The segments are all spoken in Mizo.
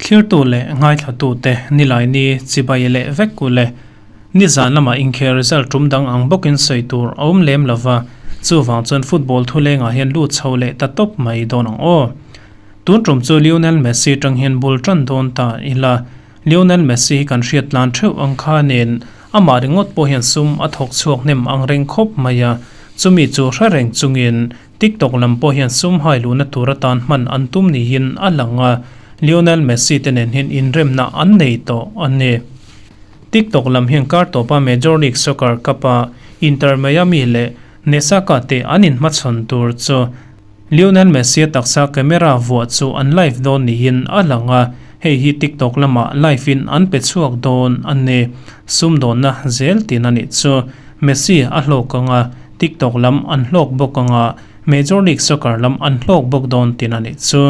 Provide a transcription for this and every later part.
Thlirtu leh ngaithlatute Nilaini chibai leh vek u le. Nizan lamah inkhel result tum dang ang bawkin sawi tur a awm lem lova, chuvang chuan football thulengah hian lut chho leh ta tawp mai dawn ang aw. Tun tum chu Lionel Messi tang hian bul tan dawn ta ila, Lionel Messi hi kan hriat tlan theuh ang khanin amah ringawt pawh hian sum a thawk chhuak hnem ang reng khawp mai a, chumi chu hre reng chungin TikTok lam pawh hian sum hai luhna tur atan hman an tum niin a lang a, Lionel Messi te nen hian inremna an nei tawh a ni. TikTok lam hian kar tawpa Major League Soccer Cup-a Inter Miami leh Nesaka te an inhmachhawn tur chu Lionel Messi-a taksa camera vuah chu an live dawn niin a lang a, hei hi TikTok lamah live-in an pe chhuak dawn a ni. Sumdawnna zel tin a nih chu. Messi a hlawk ang a, TikTok lam an hlawk bawk ang a, Major League Soccer lam an hlawk bawk dawn tin a nih chu.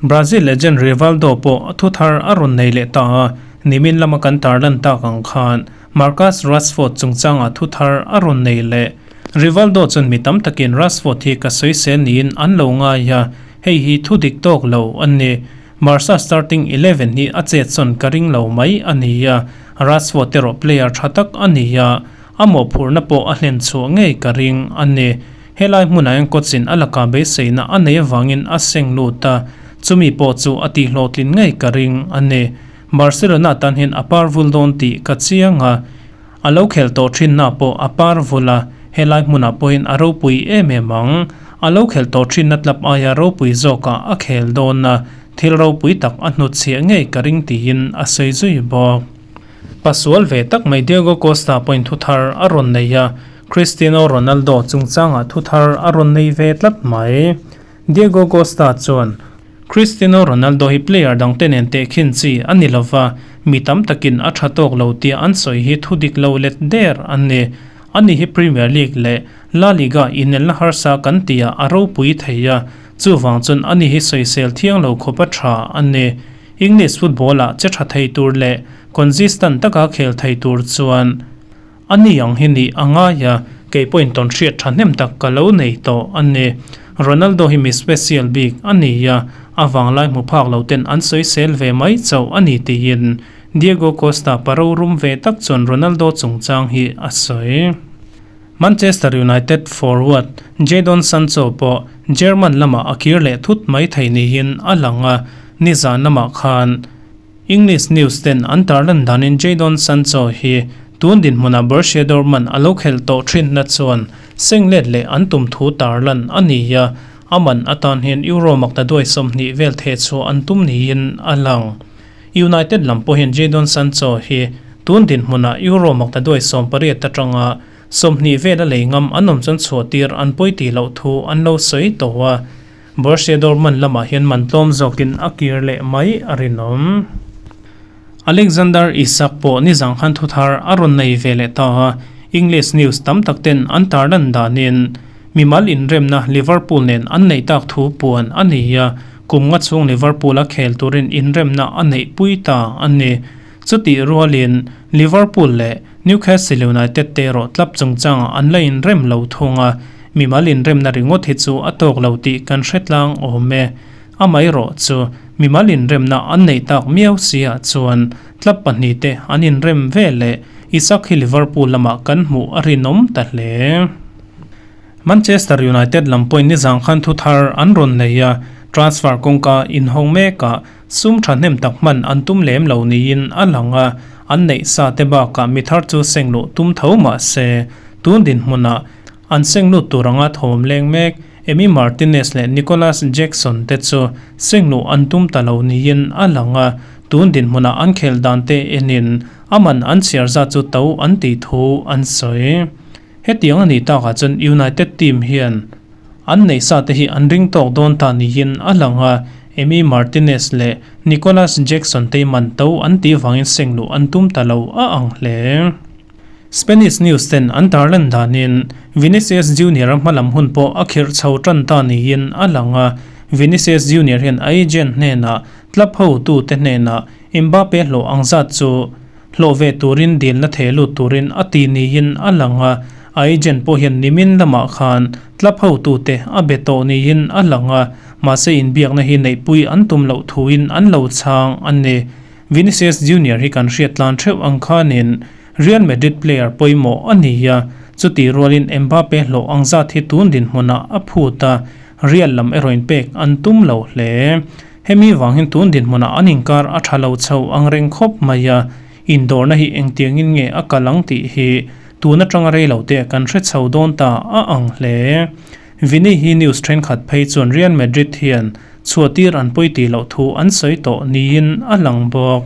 Brazil legend Rivaldo pawh thu thar a rawn nei leh ta a, nimin lama kan tarlan tak ang khan Marcus Rashford chungchangah thu thar a rawn nei leh. Rivaldo chuan mi tam takin Rashford hi ka sawisel niin an lo ngai a, hei hi thu dik tawk lo a ni. Barca starting 11 hi a chetsawn ka ring lo mai a ni a, Rashford erawh player tha tak a ni a, a mawhphurhna pawh a hlen chhuah ngei ka ring a ni. Helai hmunah hian coach-in a laka beiseina a nei avangin a seng lut a, chumi pawh chu a tihhlawhtlin ngei ka ring a ni. Barcelona tan hian a par vul dawn tih ka chiang a, a lo khel tawh thinna pawh a par vul a, helai hmunah pawhin a ropui em em ang. A lo khel tawh thinna tlap aia ropui zawkah a khel dawn a, thil ropui tak a hnutchhiah ngei ka ring tiin a sawi zui bawk. Pasual ve tak mai Diego Costa pawhin thu thar a rawn nei a, Cristiano Ronaldo chungchangah thu thar a rawn nei ve tlat mai. Diego Costa chuan, Cristiano Ronaldo hi player dangte nen tehkhin chi a ni lova, mi tam takin a tha tawk lo tia an sawi hi thu dik lo let der a ni. Ani hi Premier League leh La Liga inelna harsa kan tihah a ropui thei a, chuvang chuan ani hi sawisel thiang lo khawp a tha a ni. English football-ah che tha thei tur leh consistent taka khel thei tur chuan a ni ang hi nih a ngai a, kei pawhin tawnhriat thahnem tak ka lo nei tawh a ni. Ronaldo hi mi special bik a ni a, a vanglai hmu phak lo ten an sawisel ve mai chauh a ni tiin Diego Costa paro rum ve tak chuan Ronaldo chungchang hi a sawi. Manchester United forward Jadon Sancho pawh German lamah a kir leh thut mai thei niin a lang a, nizan lamah khan English news ten an tarlan danin Jadon Sancho hi tun dinhmunah Borussia Dortmund a lo khelh tawh thinna chuan seng let leh an tum thu tarlan a ni a, a man atan hian Euro makta duai 20 vel theh chhuah an tum niin a lang. United lam pawhin Jadon Sancho hi tun dinhmunah Euro makta duai 18 atanga 20 vela lei ngam an awm chuan chhuah tir an pawi tih loh thu an lo sawi tawh a. Borussia Dortmund lamah hian man tlawm zawkin a kir leh mai a rinawm. Alexander Isak pawh nizang khan thuthar a rawn nei ve leh ta a, English news tam tak ten an tarlan danin mimal inremna Liverpool nen an neih tak thu puan a ni a, kum nga chhung Liverpool a khel turin inremna a neih pui ta a ni. Chutih rualin Liverpool leh Newcastle United te erawh tlap chungchangah an la inrem lo thung a, mimal inremna ringawt hi chu a tawk lo tih kan hre tlang awm e. Amaherawh chu mimal inremna an neih tak miau siah chuan tlap pahnihte an inrem ve leh Isak hi Liverpool lamah kan hmuh a rinawm ta hle. Manchester United lam pawhin nizang khan thu thar an rawn nei a, transfer kawngka inhawng mekah Sum thahnem tak hman an tum lem lo niin a lang a, an neih sa te bakah mi thar chu seng luh tum tho mah se, tun dinhmunah an seng lut tur anga thawm leng mek Emi Martinez leh Nicolas Jackson te chu seng luh an tum ta lo niin a lang a, tun dinhmunah an khel dan te enin a man an chhiar zat chu to an tih thu an sawi. Hetiang a nih takah chuan United team hian An neih sa te hi an ring tawk dawn ta niin a lang a, Emi Martinez leh Nicolas Jackson te man to an tih vangin seng luh an tum ta lo a ang hle. Spanish news ten an tarlan danin Vinicius Junior-a hmalam hun pawh a khirh chho tan ta niin a lang a, Vinicius Junior hian a agent hnenah club hotute hnenah Mbappe hlawh ang zat chu hlawh ve turin dilna theh lut turin a ti niin a lang a. A agent pawh hian nimin lamah khan club hotute a be tawh niin a lang a, mahse inbiakna hi neihpui an tum loh thuin an lo chhang a ni. Vinicius Junior hi kan hriat tlan theuh ang khanin Real Madrid player pawimawh a ni a, chutih rualin Mbappe hlawh ang zat hi tun dinhmunah a phut a, Real lam erawhin pek an tum lo hle. Hemi vang hian tun dinhmunah an inkar a tha lo chho ang reng khawp mai a, indawrna hi engtiangin nge a kal ang tih hi tun atanga rei lo te kan hre chho dawn ta a ang hle. Vini hi news thenkhat phei chuan Real Madrid hian chhuahtir an pawi tih loh thu an sawi tawh niin a lang bawk.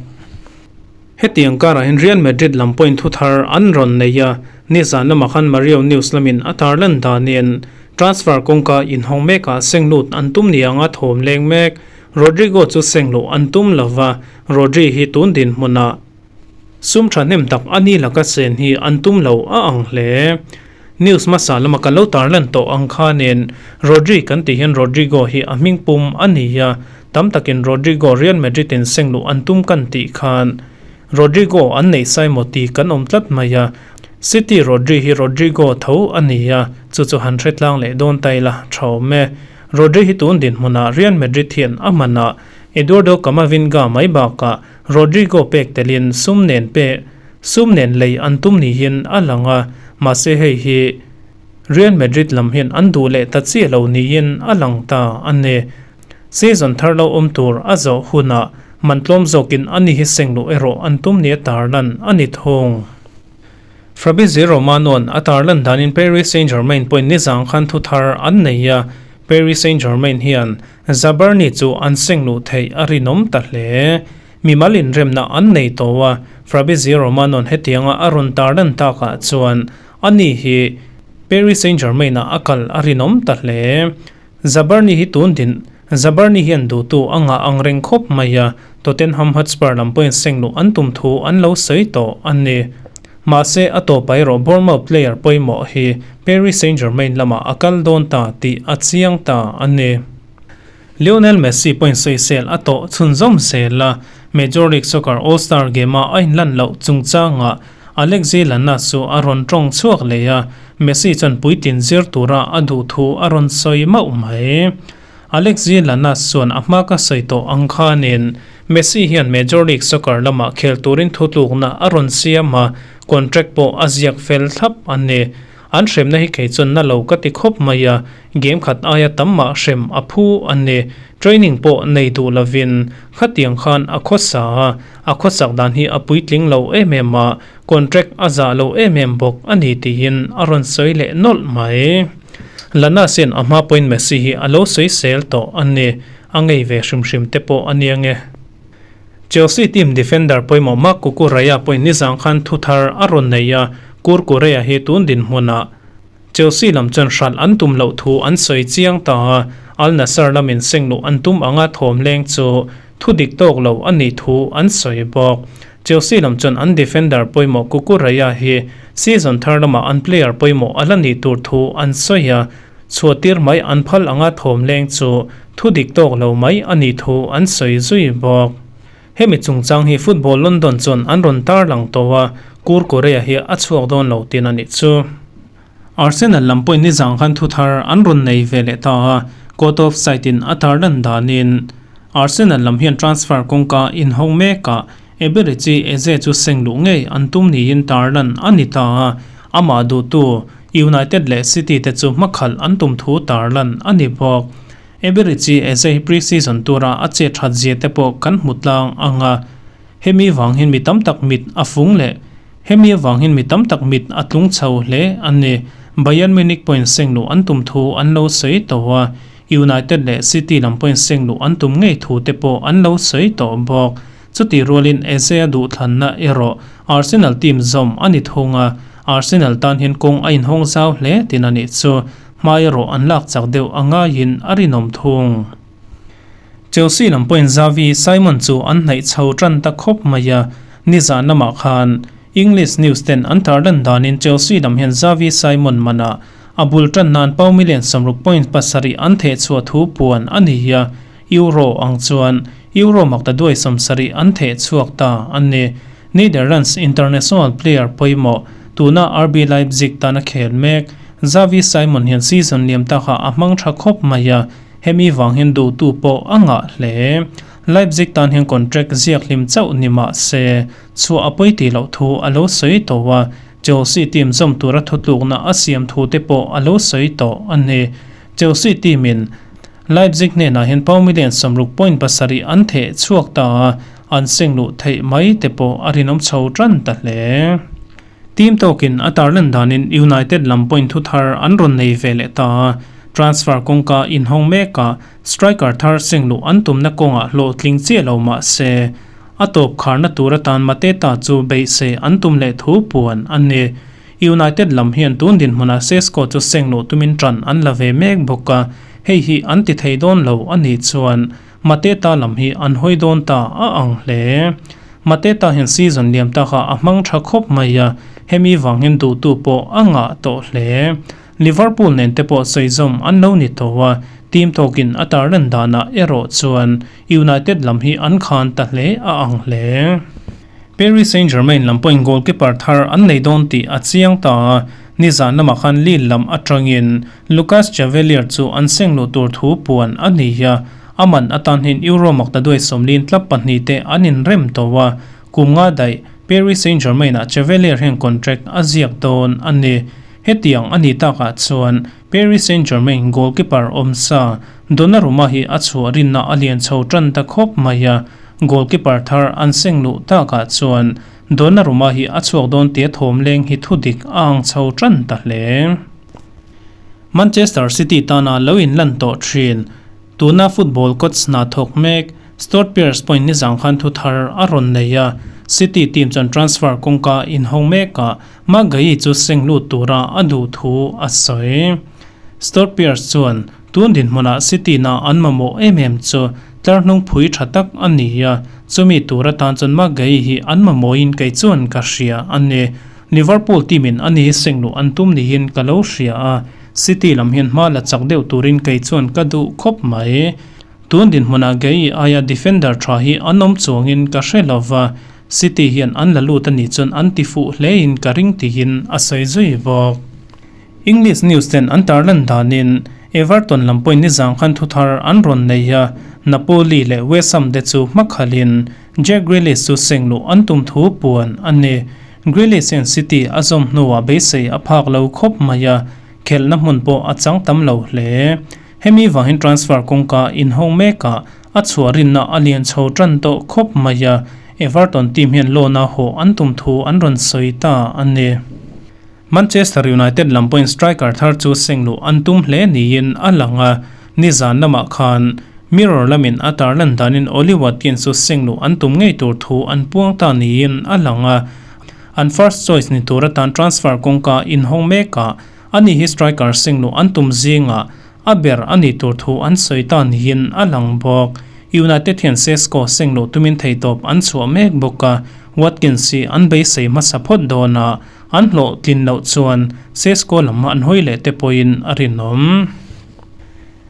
Hetiang karah hian Real Madrid lam pawhin thu thar an rawn nei a, nizan lamah khan Mario News lamin a tarlan danin transfer kawngka inhawng mekah senglut an tum ni anga thawm leng mek. Rodrygo chu sengluh an tum lova, Rodri hi tun dinhmunah sum thahnem tak a ni laka sen hi an tum lo a ang hle. News hmasa lama kan lo tarlan tawh ang khanin Rodri kan tih hian Rodrygo hi a hming pum a ni a, Tam takin Rodrygo Real Madrid in sengluh an tum kan tih khan Rodrygo an neih sai maw tih kan awm tlat mai a, City Rodri hi Rodrygo tho a ni a, chu chu han hre tlang leh dawn ta ila tha awm e. Rodri hi tun dinhmunah Real Madrid hian a manah Eduardo Camavinga mai bakah Rodrygo pek telin sum nen pe sum nen lei an tum niin a lang a, mahse hei hi Real Madrid lam hian an duh leh ta chiah lo niin a lang ta a ni. Season thar lo awm tur a zawh hunah man tlawm zawkin a ni hi sengluh erawh an tum nia tarlan a ni thung. Fabrizio Romano-a'n a tarlan danin Paris Saint-Germain pawhin nizang khan thu thar an nei a, Paris Saint-Germain hian Zabarny chu an sengluh theih a rinawm ta hle. Mimal inremna an nei tawh a, Fabrizio Romano-a'n hetianga a rawn tarlan takah chuan ani hi Paris Saint-Germain-ah a kal a rinawm ta hle. Zabarny hi tun din Zabarny hian duhtu a ngah ang reng khawp mai a, Tottenham Hotspur lam pawhin sengluh an tum thu an lo sawi tawh a ni. Mahse, a tawpah erawh Bournemouth player pawimawh hi Paris Saint-Germain lamah a kal dawn ta tih a chiang ta a ni. Lionel Messi pawhin sawisel a tawh chhunzawm zel a, Major League Soccer All-Star Game-a a inlan loh chungchangah Alexei Lanas chu a rawn tawng chhuak leh a, Messi chuan puitlin zir tura a duh thu a rawn sawi mauh mai. Alexei Lanas chuan a hma ka sawi tawh ang khanin Messi hian Major League Soccer lamah khel turin thutlukna a rawn siam a, contract pawh a ziak fel thlap a ni. An hremna hi kei chuan na lo ka ti khawp mai a, game khat aia tam mah hrem a phu a ni. Training pawh nei duh lovin khatiang khan a khawsa a, a khawsak dan hi a puitling lo em em a, contract a zah lo em em bawk a ni tiin a rawn sawi leh nawlh mai. Lana hian a hma pawhin Messi hi a lo sawi sel tawh a ni, a ngei ve hrim hrim te pawh a nia nge. Chelsea team defender pawimawh Marc Cucurella pawhin nizang khan thu thar a rawn nei a, Curcurella hi tun dinhmunah Chelsea lam chuan hralh an tum loh thu an sawi chiang ta a, Al Nassr lamin sengluh an tum anga thawm leng chu thu dik tawk lo a nih thu an sawi bawk. Chelsea lam chuan an defender pawimawh Cucurella hi season thar lamah an player pawimawh a la nih tur thu an sawi a, chhuahtir mai an phal anga thawm leng chu thu dik tawk lo mai a nih thu an sawi zui bawk. Hemi chungchang hi Football London chuan an rawn tarlang tawh a, Kurkurea hi a chhuak dawn lo tin a nih chu. Arsenal lam pawhin nizang khan thu thar an rawn nei ve leh ta a, Court of Sight-in a tarlan danin Arsenal lam hian transfer kawngka inhawng mekah Eberechi Eze chu seng luh ngei an tum niin tarlan a ni ta a, amah duhtu United leh City te chu hmakhalh an tum thu tarlan a ni bawk. Eberechi Eze hi pre-season tura a chet that zia te pawh kan hmu tlang ang a, hemi vang hian mi tam tak mit a fung leh hemi avang hian mi tam tak mit a tlung chho hle a ni. Bayern Munich pawhin seng luh an tum thu an lo sawi tawh a, United leh City lam pawhin seng luh an tum ngei thu te pawh an lo sawi tawh bawk. Chutih rualin Eze a duhthlanna erawh Arsenal team zawm a ni thung a, Arsenal tan hian kawng a inhawng zau hle tin a nih chu hma erawh an lak chak deuh a ngaiin a rinawm thung. Chelsea lam pawhin Xavi Simon chu an hnaih chho tan ta khawp mai a, nizan lamah khan English news ten an tarlan danin Chelsea lam hian Xavi Simon manah a bul tan nan pau million 60.7 an thehchhuah thu puan a ni a, Euro ang chuan Euro makta duai 70 an theh chhuak ta a ni. Netherlands international player pawimawh Tuna RB Leipzig tana khel mek Xavi Simon hian season liam ta kha a hmang tha khawp mai a, hemi vang hian duhtu pawh a ngah hle. Leipzig tan hian contract ziak hlim chauh ni mah se, chhuah a pawi tih loh thu a lo sawi tawh a, Chelsea team zawm tura thutlukna a siam thu te pawh a lo sawi tawh a ni. Chelsea team in Leipzig hnenah hian pound million 60.7 an theh chhuak ta a, an seng luh theih mai te pawh a rinawm chho tan ta hle. Team tawkin a tarlan danin United lam point thu thar an rawn nei ve leh ta a, transfer kawngka inhawng mekah striker thar seng luh an tumna kawngah hlawhtling chiah lo mah se, a tawp kharna tur atan Mateta chu beisei an tum leh thu puan a ni. United lam hian tun dinhmunah Sesko chu seng luh tumin tan an la ve mek bawk a, hei hi an ti thei dawn lo a nih chuan Mateta lam hi an hawi dawn ta a ang hle. Mateta hian season liam ta kha a hmang tha khawp mai a, hemi vang hian duhtu pawh a ngah tawh hle. Liverpool nen te pawh sawi zawm an lo ni tawh a, team tawkin a tarlan danah erawh chuan United lam hi an khan ta hle a ang hle. Paris Saint-Germain lam pawhin goalkeeper thar an nei dawn tih a chiang ta a, nizan lamah khan Lille lam atangin Lucas Chevalier chu an seng luh tur thu puan a ni a, a man atan hian Euro maktaduai sawmlin tlap pahnih te an inrem tawh a, kum nga daih Paris Saint-Germain-ah Chevalier hian contract a ziak dawn a ni. Hetiang a ni takah chuan Paris Saint-Germain goalkeeper awmsa Donnarumma hi a chhuah rinna a lian chho tan ta khawp mai a, Goalkeeper thar an seng luh takah chuan Donnarumma hi a chhuak dawn tia thawm leng hi thudik a ang chho tan ta hle. Manchester City tana lo inlan tawh thin. Tuna football coach hna thawk mek Stuart Pearce pawhin nizang khan thu thar a rawn nei a, City team chuan transfer kawngka inhawng mekah Marc Guehi chu seng lut tura a duh thu a sawi. Stuart Pearce chuan Tun dinhmunah City na an mamawh em em chu tlar hnung phui tha tak a ni a, chumi tur atan chuan Marc Guehi hi an mamawhin kei chuan ka hria a ni. Liverpool team in a ni seng luh an tum niin ka lo hria a, City lam hian hma la chak deuh turin kei chuan ka duh khawp mai. Tun dinhmunah Guehi aia defender tha hi an awm chuangin ka hre lo va, City hian an la lut a nih chuan an ti fuh hlein ka ring tiin a sawi zui bawk. English news ten an tarlan danin Everton lam pawhin nizang khan thu thar an rawn nei a, Napoli leh West Ham te chu hmakhalhin Jack Grealish chu seng luh an tum thu puan a ni. Grealish hian City a zawm hnuah beisei a phak lo khawp mai a, khelhna hmun pawh a chang tam lo hle. Hemi vangin transfer kawngka inhawng mekah a chhuah rinna a lian chho tan tawh khawp mai a, Everton team hian loan-a haw an tum thu an rawn sawi ta a ni. Manchester United lam pawhin striker thar chu seng luh an tum hle niin a lang a, nizan lamah khan Mirror lamin a tarlan danin Ollie Watkins chu seng luh an tum ngei tur thu an puang ta niin a lang a, an first choice ni tur atan transfer kawngka inhawng mekah ani hi striker seng luh an tum zingah a ber a nih tur thu an sawi ta niin a lang bawk. United hian Sesko seng luh tumin theihtawp an chhuah mek bawk a, Watkins hi an beisei hmasa phawt dawn a, An hlawhtlin loh chuan Sesko lam an hawi leh te pawhin a rinawm.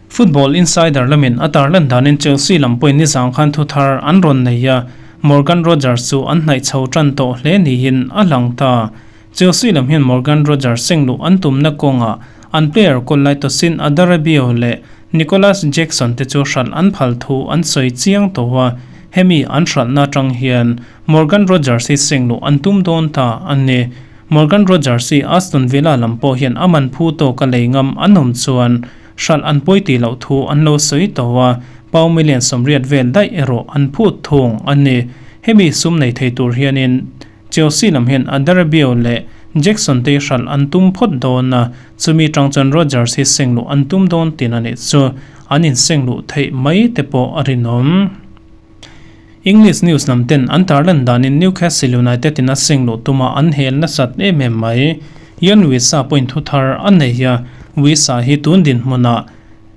Football Insider lamin a tarlan danin Chelsea lam pawhin nizang khan thu thar an rawn nei a, Morgan Rogers chu an hnaih chho tan tawh hle niin a lang ta. Chelsea lam hian Morgan Rogers seng luh an tumna kawngah an player kawl lai Tosin Adarabioyo leh Nicolas Jackson te chu hralh an phal thu an sawi chiang tawh a, hemi an hralhna atang hian Morgan Rogers hi seng luh an tum dawn ta a ni. Morgan Rogers hi Aston Villa lam pawh hian a man phu tawk a lei ngam an awm chuan hralh an pawi tih loh thu an lo sawi tawh a, pound million 80 vel daih erawh an phut thung a ni. Hemi sum nei thei tur hianin Chelsea lam hian Adarabioyo leh Jackson te hi hralh an tum phawt dawn a, chumi tang chuan Rogers hi seng luh an tum dawn tin a nih chu an inseng luh theih mai te pawh a rinawm. English news lam ten an tarlan danin Newcastle United in a seng luh tuma an hel nasat em em mai. Yoane Wissa pawhin thu thar a nei a, Wissa hi tun dinhmunah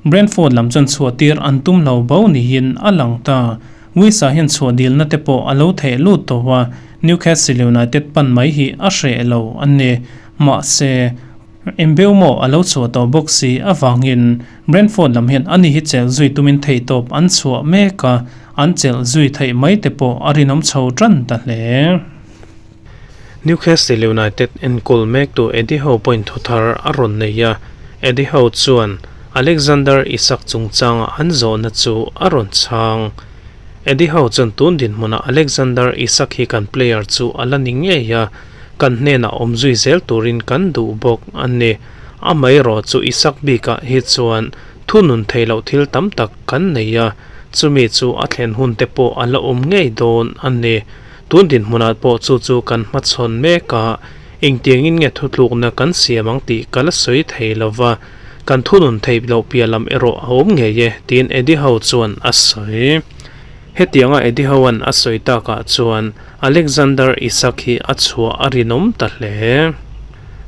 Brentford lam chuan chhuah tir an tum lo bo niin a lang ta. Wissa hian chhuah dilna te pawh a lo theh lut tawh a, Newcastle United pan mai hi a hreh lo a ni. Mahse, Mbeumo a lo chhuah tawh bawk si avangin Brentford lam hian ani hi chelh zui tumin theihtawp an chhuah mek a, an chelh zui theih mai te pawh a rinawm chho tan ta hle. Newcastle United enkawl mektu Eddie Howe pawhin thuthar a rawn nei a, Eddie Howe chuan Alexander Isak chungchanga an zawhna chu a rawn chhang. Eddie Howe chuan tun dinhmunah Alexander Isak hi kan player chu a la ni ngei a, kan hnenah awm zui zel turin kan duh bawk a ni. Amaherawh chu Isak bikah hi chuan thunun theih loh thil tam tak kan nei a, chumi chu a thlen hun te pawh a la awm ngei dawn a ni. Tun dinhmunah pawh chu chu kan hmachhawn mek a, engtiangin nge thutlukna kan siam ang tih ka la sawi thei lo va, kan thunun theih loh piah lam erawh a awm ngei e, tiin Eddie Howe chuan a sawi. Hetianga Eddie Howe-a'n a sawi takah chuan Alexander Isak hi a chhuah a rinawm ta hle.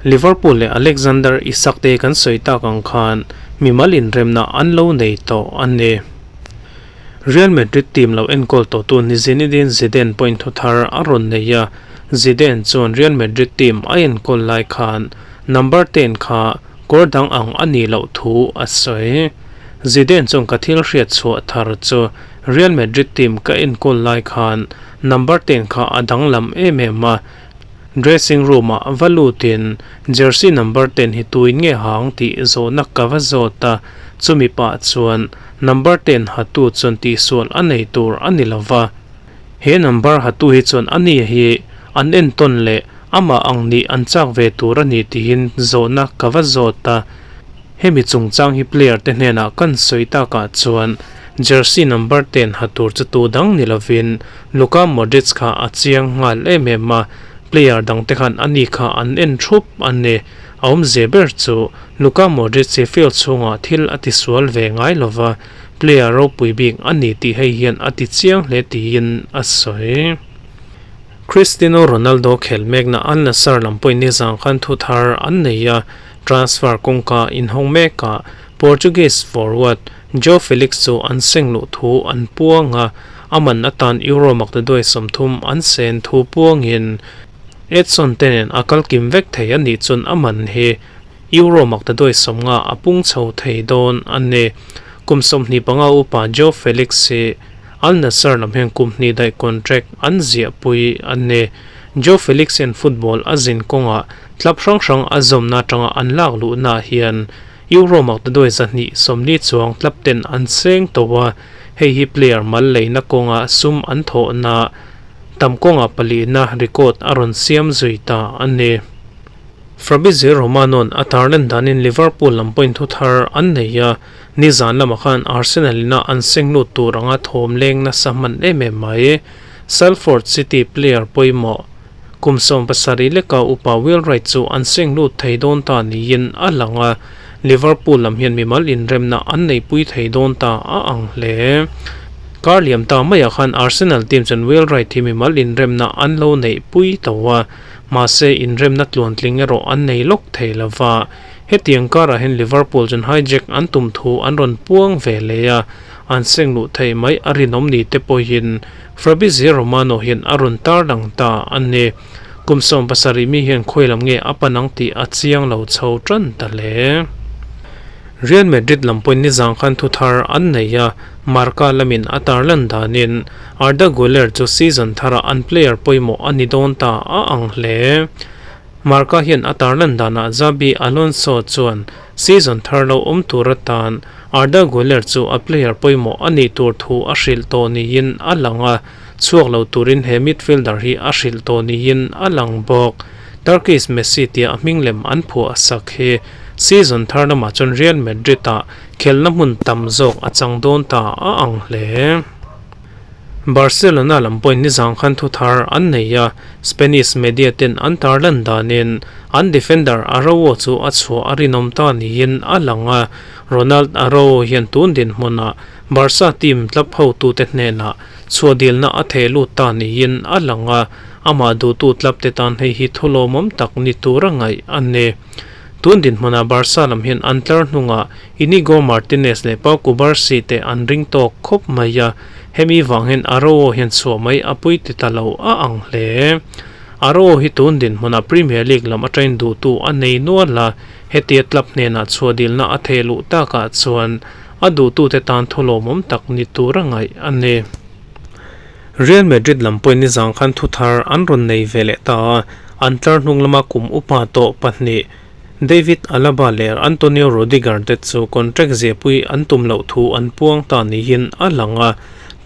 Liverpool leh Alexander Isak te kan sawi tak ang khan mimal inremna an lo nei tawh a ni. Real Madrid team lo enkawl tawhtu ni Zinedine Zidane pawhin thu thar a rawn nei a, Zidane chuan Real Madrid team a enkawl lai khan number ten kha kawr dang ang a nih loh thu a sawi. Zidane chuan ka thil hriat chhuah thar chu Real Madrid team ka enkawl lai khan number ten kha a danglam em em a, dressing room ah va lutin jersey number ten hi tuin nge hang tih zawhna ka va zawt a, chumi pah chuan Number ten hatu chuan tihsual a nei tur a ni lo va, he number hatu hi chuan a ni hi an entawn leh amah ang nih an chak ve tur a ni tiin zawhna ka va zawt a. Hemi chungchang hi player te hnenah kan sawi takah chuan jersey number ten ha tur chu tu dang ni lovin Luka Modric kha a chiang nghal em em a, player dang te khan a ni kha an en thup a ni. A awmze ber chu Luka Modric hi field chhungah thil a tisual ve ngai lova, player ropui bik a ni tih hei hian a ti chiang hle tiin a sawi. Cristiano Ronaldo khel mekna Al Nassr lam pawhin nizan khan thu thar an nei a, transfer kawngka inhawng mekah Portuguese forward Joao Felix chu an seng luh thu an puang a, a man atan Euro maktaduai 30 an sen thu puangin Edson te nen a kal kim vek thei a nih chuan a man hi Euro maktaduai 50 a pung chho thei dawn a ni. Kum 25 upa Joao Felix hi Al Nassr lam hian kum hnih daih contract an ziahpui a ni. Joao Felix hian football a zin kawngah club hrang hrang a zawmna atanga an lak luhnaah hian Euro maktaduai 240 chuang club ten an seng tawh a, hei hi player mal leina kawnga sum an thawhna Tam kawnga palihna record a rawn siam zui ta a ni. Fabrizio Romano-a'n a tarlan danin Liverpool lam pawhin thu thar an nei a, nizan lamah khan Arsenal ina an seng lut tur anga thawm leng nasa hman em em mai. Salford City player pawimawh kum 17 leka upa Will Wright chu an seng lut thei dawn ta niin a lang a, Liverpool lam hian mimal inremna an neihpui thei dawn ta a ang hle. Kar liam ta maiah khan Arsenal team chuan Will Wright hi mimal inremna an lo neihpui to a, mahse inremna tluantling erawh an nei lawk thei lo va. Hetiang karah hian Liverpool chuan hijack an tum thu an rawn puang ve leh a, an seng luh theih mai a rinawm ni te pawhin Fabrizio Romano hian a rawn tarlang ta a ni. Kum 17 mi hian khawi lam nge a pan ang tih a chiang lo chho tan ta hle. Real Madrid lam pawhin nizang khan thu thar an nei a, Marca lamin a tarlan danin Arda Guler chu season thara an player pawimawh a ni dawn ta a ang hle. Marca hian a tarlan danah Xabi Alonso chuan season thar lo awm tur atan Arda Guler chu a player pawimawh a nih tur thu a hrilh tawh niin a lang a, chhuak lo turin he midfielder hi a hrilh tawh niin a lang bawk. Turkish Messi tia a hming lem an phuah sak hi season thar lamah chuan Real Madrid-ah khelna hmun tam zawk a chang dawn ta a ang hle. Barcelona lam pawhin nizang khan thu thar an nei a, Spanish media ten an tarlan danin an defender Araujo chu a chhuah a rinawm ta niin a lang a, Ronald Araujo hian tun dinhmunah Barca team club hotute hnenah chhuah dilna a theh lut ta niin a lang a, amah duhtu club te tan hei hi thulawmawm tak ni tur a ngaih a ni. Tun dinhmunah Barca lam hian an tlar hnungah Inigo Martinez leh Pau Cubarsi te an ring tawk khawp mai a, hemi vang hian Araujo hian chhuah mai a pui ti ta lo a ang hle. Araujo hi tun dinhmunah Premier League lam atangin duhtu a nei nual a, hetia club hnenah chhuah dilna a theh luh takah chuan a duhtute tan thulawmawm tak ni tur a ngaih a ni. Real Madrid lam pawhin nizang khan thu thar an rawn nei ve leh ta a. An tlar hnung lama kum upa tawh pahnih David Alaba leh Antonio Rudiger te chu contract ziahpui an tum loh thu an puang ta niin a lang a,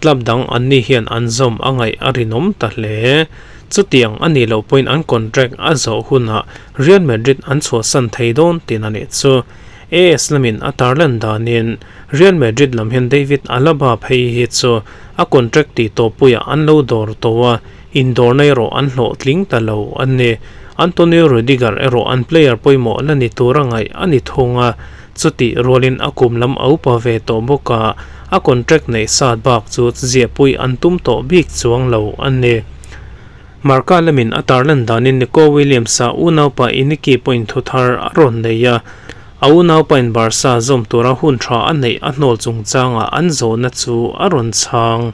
club dang anni hian an zawm a ngaih a rinawm ta hle. Chutiang a nih loh pawhin an contract a zawh hunah Real Madrid an chhuahsan thei dawn tin a nih chu. AS lamin a tarlan danin Real Madrid lam hian David Alaba phei hi chu a contract tih tawhpuiah an lo dawr tawh a, Indawrna erawh an hlawhtling ta lo a ni. Antonio Rudiger erawh an player pawimawh la ni tura ngaih a ni thung a, chutih rualin a kum lam a upa ve tawh bawk a, a contract neih sat bak chu ziahpui an tum tawh bik chuang lo a ni. Marca lamin a tarlan danin Nico Williams-a unaupa Iniki pawhin thu thar a rawn nei a, a unaupain Barca zawm tura hun tha a neih a hnawl chungchangah an zawhna chu a rawn chhang.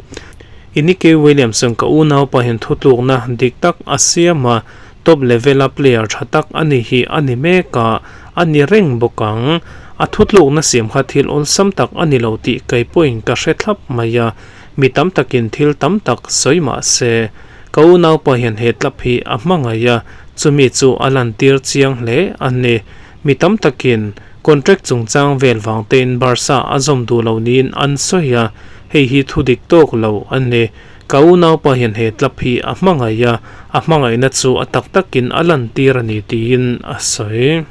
Iniki Williamson ka unaupa hian thutlukna dik tak a siam a, top level-a player tha tak a ni hi a ni mek a, a ni reng bawk ang. A thutlukna siam kha thil awlsam tak a ni lo tih kei pawhin ka hre thlap mai a, mi tam takin thil tam tak sawi mah se, ka unaupa hian he tlap hi a hmangaih a, chumi chu a lantir chiang hle a ni. Mi tam takin contract chungchang vel vang tein Barca a zawm duh lo niin an sawi a, hei hi thu dik tawk lo a ni. Ka unaupa hian he club hi a hmangaih a, a hmangaihna chu a tak takin a lantir a ni tiin a sawi.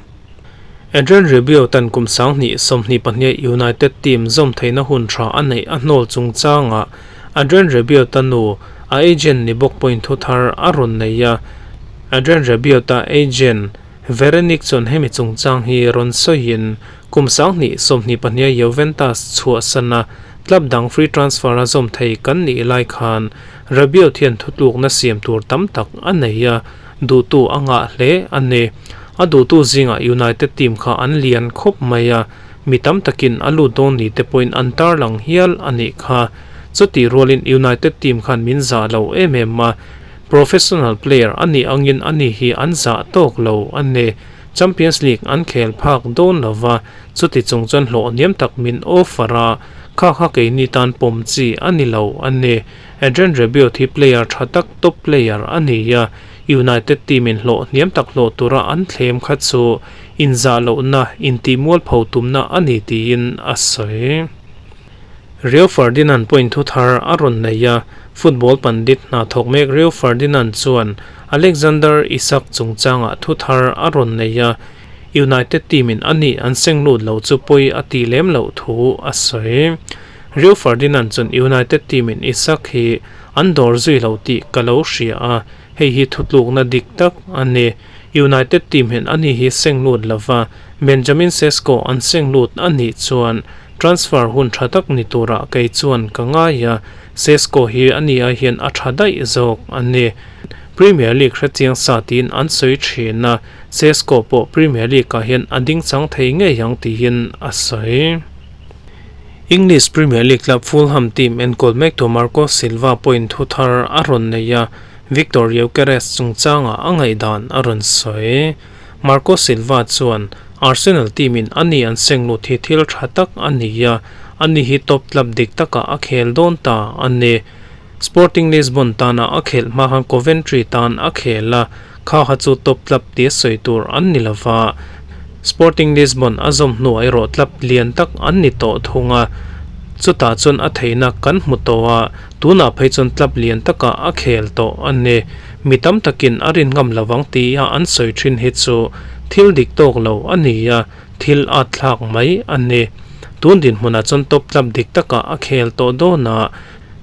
Adrian Rabiot an kum 2022 United team zawm theihna hun tha a neih a hnawl chungchangah Adrian Rabiot-a nu, a agent ni bawk pawhin thu thar a rawn nei a, Adrian Rabiot-a agent, Veronique chuan hemi chungchang hi rawn sawiin kum 2022 Juventus chhuahsan a, club dang free transfer a zawm thei kan nih lai khan Rabiot hian thutlukna siam tur tam tak a nei a, duhtu a ngah hle a ni. A duhtu zingah United team kha an lian khawp mai a, mi tam takin a lut dawn ni te pawhin an tarlang hial a nih kha. Chutih rualin United team khan min zah lo em em a, Professional player a nih angin ani hi an zah tawk lo a ni. Champions League an khel phak dawn lo va, chuti chung chuan hlawh hniam tak min offer a, kha kha keini tan pawm chi a ni lo a ni. Adrian Rabiot hi player tha tak top player a ni a, United team in hlawh hniam tak hlawh tura an thlem kha chu inzah lohna, intihmualpho tumna a ni tiin a sawi. Rio Ferdinand pawhin thu thar a rawn nei a, football pandit hna thawk mek Rio Ferdinand chuan Alexander Isak chungchangah thu thar a rawn nei a, United team in a nih an seng lut lo chu pawi a tih lem loh thu a sawi. Rio Ferdinand chuan United team in Isak hi an dawr zui lo tih ka lo hria a, hei hi thutlukna dik tak a ni. United team hian a ni hi seng lut lova, Benjamin Sesko an seng lut a nih chuan Transfer hun tha tak ni turah kei chuan ka ngai a, Sesko hi a ni ai hian a tha daih zawk a ni. Premier League hrechiang sa tiin an sawi thin a, Sesko pawh Premier League ah hian a ding chang thei ngei ang tiin a sawi. English Premier League club Fulham team enkawl mektu Marco Silva pawhin thu thar a rawn nei a, Viktor Gyokeres chungchangah a ngaihdan a rawn sawi. Marco Silva chuan, Arsenal team in ani an seng lut hi thil tha tak a ni a, ani hi top club dik takah a khel dawn ta a ni. Sporting Lisbon tana a khelh hma khan Coventry tan a khel a, kha kha chu top club tia sawi tur an ni lova. Sporting Lisbon a zawm hnuah erawh club lian tak an ni tawh thung a, chutah chuan a theihna kan hmu tawh a, tunah phei chuan club lian takah a khel tawh a ni. Mi tam takin a rin ngam lo ang tia an sawi thin hi chu thil dik tawk lo a ni a, thil at thlak mai a ni. Tun dinhmunah chuan top club dik takah a khel tawh dawn a,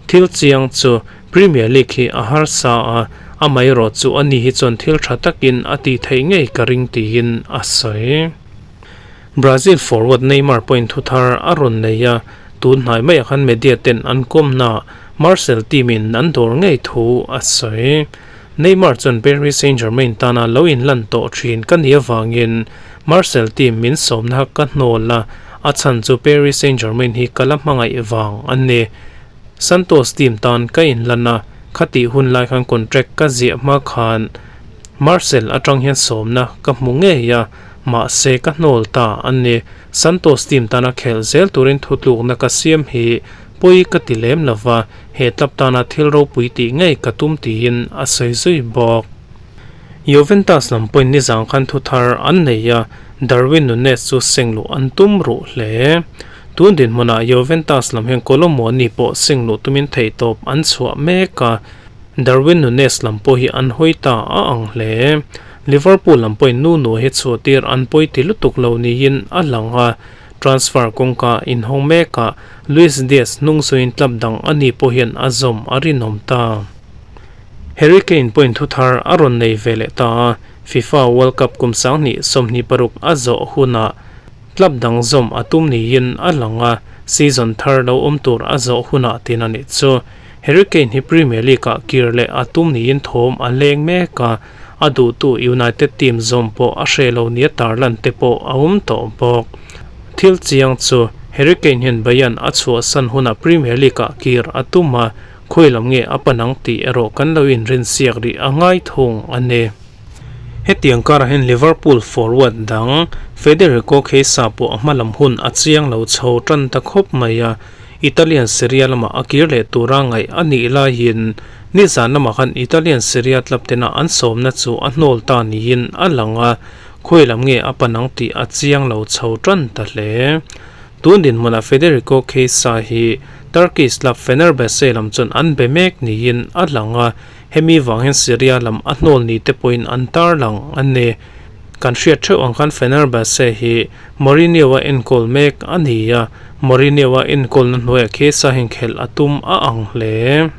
thil chiang chu Premier League hi a harsa a, amaherawh chu ani hi chuan thil tha takin a tih theih ngei ka ring tiin a sawi. Brazil forward Neymar pawhin thu thar a rawn nei a, tun hnai maiah khan media ten an kawmna Marcel team in an dawr ngei thu a sawi. Neymar chuan Paris Saint-Germain tana lo inlan tawh thin ka nih avangin Marcel team min sawmna ka hnawl a, a chhan chu Paris Saint-Germain hi ka la hmangaih vang a ni. Santos team tan ka inlan a, khatih hun lai khan contract ka ziah hma khan Marcel atang hian sawmna ka hmu ngei a, Mahse ka hnawl ta a ni. Santos team tana khelh zel turin thutlukna ka siam hi pawi ka ti lem lo va, he club tana thil ropui tih ngei ka tum tiin a sawi zui bawk. Juventus lam pawhin nizan khan thu thar an nei a, Darwin Nunez chu seng luh an tum ruh hle. Tun dinhmunah Juventus lam hian Kolo Muani pawh seng luh tumin theihtawp an chhuah mek a, Darwin Nunez lam pawh hi an hawi ta a ang hle. Liverpool lam pawhin Nuno hi chhuahtir an pawi ti lutuk lo niin a lang a, transfer kawngka inhawng mekah Luis Diaz hnung zuiin club dang a ni pawh hian a zawm a rinawm ta. Harry Kane pawhin thu thar a rawn nei ve leh ta a, FIFA World Cup kum 2026 a zawh hunah club dang zawm a tum niin a lang a, season thar lo awm tur a zawh hunah tin a nih chu. Harry Kane hi Premier League-ah kir leh a tum niin thawm a leng mek a, a duhtu United team zawm pawh a hreh lo nia tarlan te pawh a awm tawh bawk. Thil chiang chu Harry Kane hian Bayern a chhuahsan hunah Premier League-ah kir a tum a, Khawi lam nge a pan ang tih erawh kan lo inrinsiak rih a ngai thung a ni. Hetiang karah hian Liverpool forward dang Federico Chiesa pawh a hma lam hun a chiang lo chho tan ta khawp mai a, Italian Serie A lamah a kir leh tura ngaih a nih laiin nizan lamah khan Italian Serie A club tena an sawmna chu a hnawl ta niin a lang a, khawi lam nge a pan ang tih a chiang lo chho tan ta hle. Tun dinhmunah Federico Chiesa hi Turkish club Fenerbahce lam chuan an be mek niin a lang a, hemi vang hian Serie A lam a hnawl ni te pawhin an tarlang a ni. Kan hriat theuh ang khan Fenerbahce hi Mourinho-a enkawl mek a ni a, Mourinho-a enkawlna hnuaiah Chiesa hian khelh a tum a ang hle.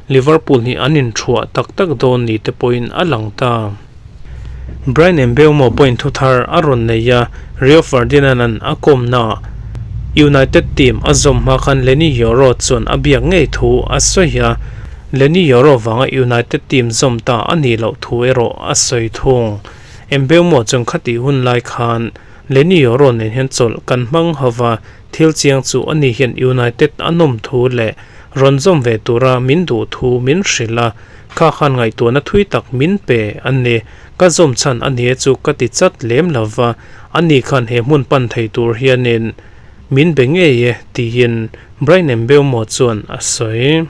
Liverpool hi an inthuah tak tak dawn ni te pawhin a lang ta. Bryan Mbeumo pawhin thu thar a rawn nei a, Rio Ferdinand-a'n a kawmnaah United team a zawm hma khan Leny Yoro chuan a biak ngei thu a sawi a, Leny Yoro vanga United team zawm ta a nih loh thu erawh a sawi thung. Mbeumo chuan khatih hun lai khan Leny Yoro nen hian chawlh kan hmang ho va, thil chiang chu ani hian United a nawm thu leh rawn zawm ve tura min duh thu min hrilh a, Kha khan ngaihtuahna thui tak min pe a ni. Ka zawm chhan a nia chu ka ti chat lem lo va, ani khan he hmun pan thei tur hianin min be ngei e tiin Bryan Mbeumo chuan a sawi.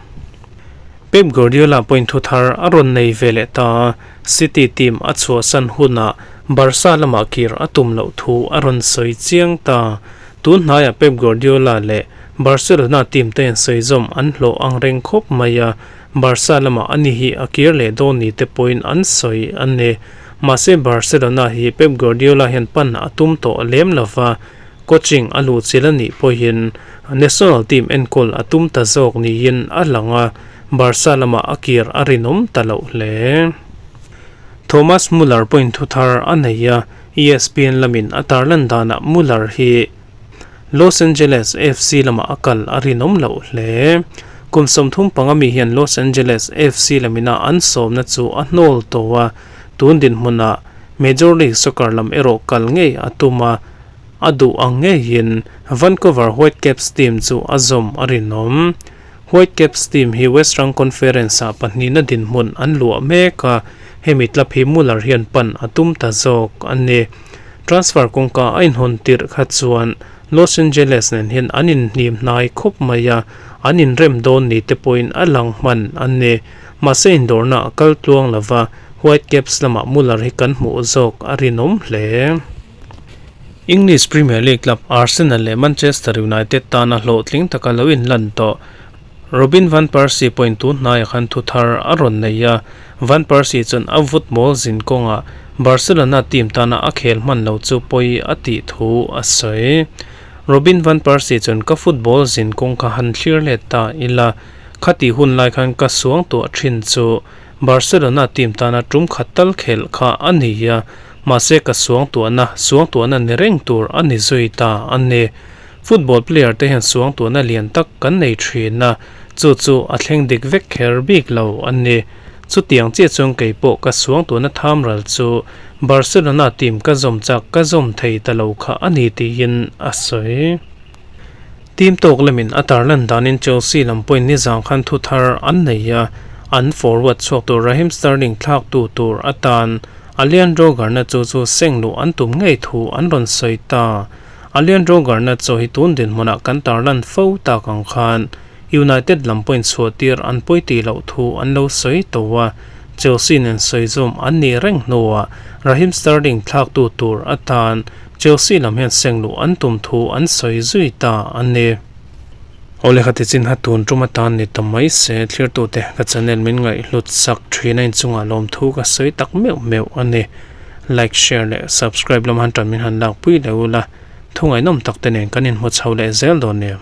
Pep Guardiola pawhin thu thar a rawn nei ve leh ta a, City team a chhuahsan hunah Barca lamah kir a tum loh thu a rawn sawi chiang ta. Tun hnaiah Pep Guardiola leh Barcelona team te insawi zawm an hlawh ang reng khawp mai a, Barca lamah ani hi a kir leh dawn ni te pawhin an sawi a ni. Mahse Barcelona hi Pep Guardiola hian pan a tum tawh lem lo va, coaching a luh chilh a nih pawhin national team enkawl a tum ta zawk niin a lang a, Barca lamah a kir a rinawm ta loh hle. Thomas Muller pawhin thu thar a nei a, ESPN lamin a tarlan danah Muller hi Los Angeles FC lamah a kal a rinawm loh hle. Kum 35 mi hian Los Angeles FC lamina an sawmna chu a hnawl tawh a, tun dinhmunah Major League Soccer lam erawh kal ngei a tum a, a duh ang ngeiin Vancouver Whitecaps team chu a zawm a rinawm. Whitecaps team hi Western Conference-ah pahnihna dinhmun an luah mek a, hemi club hi Muller hian pan a tum ta zawk a ni. Transfer kawngka a inhawn tirh kha chuan Los Angeles nen hian an inhnim hnai khawp mai a, an inrem dawn ni te pawhin a lang hman a ni. Mahse indawrna a kal tluang lo va, Whitecaps lamah Muller hi kan hmuh zawk a rinawm hle. English Premier League club Arsenal leh Manchester United tana hlawhtling taka lo inlan tawh Robin van Persie pawhin tun hnaiah khan thu thar a rawn nei a, Van Persie chuan a vut mawl zin kawngah Barcelona team tana a khel hman lo chu pawi a tih thu a sawi. Robin van Persie chuan ka football zin kawng kha han thlir let ta ila, khatih hun lai khan ka suang tuah thin chu Barcelona team tana tum khat tal khelh kha a ni a, mahse ka suang tuahna suang tuahna ni reng tur a ni zui ta a ni. Football player te hian suangtuahna lian tak kan nei thin a, chu chu a thleng dik vek kher bik lo a ni. Chutiang chiah chuan kei pawh ka suangtuahna tham ral chu Barcelona team ka zawm chak ka zawm thei ta lo kha a ni tiin a sawi. Team tawk lamin a tarlan danin Chelsea lam pawhin nizang khan thu thar an nei a, an forward chhuak tur Raheem Sterling thlaktu tur atan Alejandro Garnacho chu seng luh an tum ngei thu an rawn sawi ta. Alejandro Garnacho hi tun dinhmunah kan tarlan fo tak ang khan United lam pawhin chhuah tir an pawi tih loh thu an lo sawi tawh a, Chelsea nen sawizawm an nih reng hnuah Raheem Sterling thlaktu tur atan Chelsea lam hian sengluh an tum thu an sawi zui ta a ni. Awle kha tichin ha tun tum atan ni ta mai se thlirtute ka channel min ngaihhlut sak thin a inchungah lawmthu ka sawi tak meuh meuh a ni. Like, share leh subscribe lam han tan min han lakpui leh ula, thu ngaihnawm tak te nen kan inhmu chho leh zel dawn nia.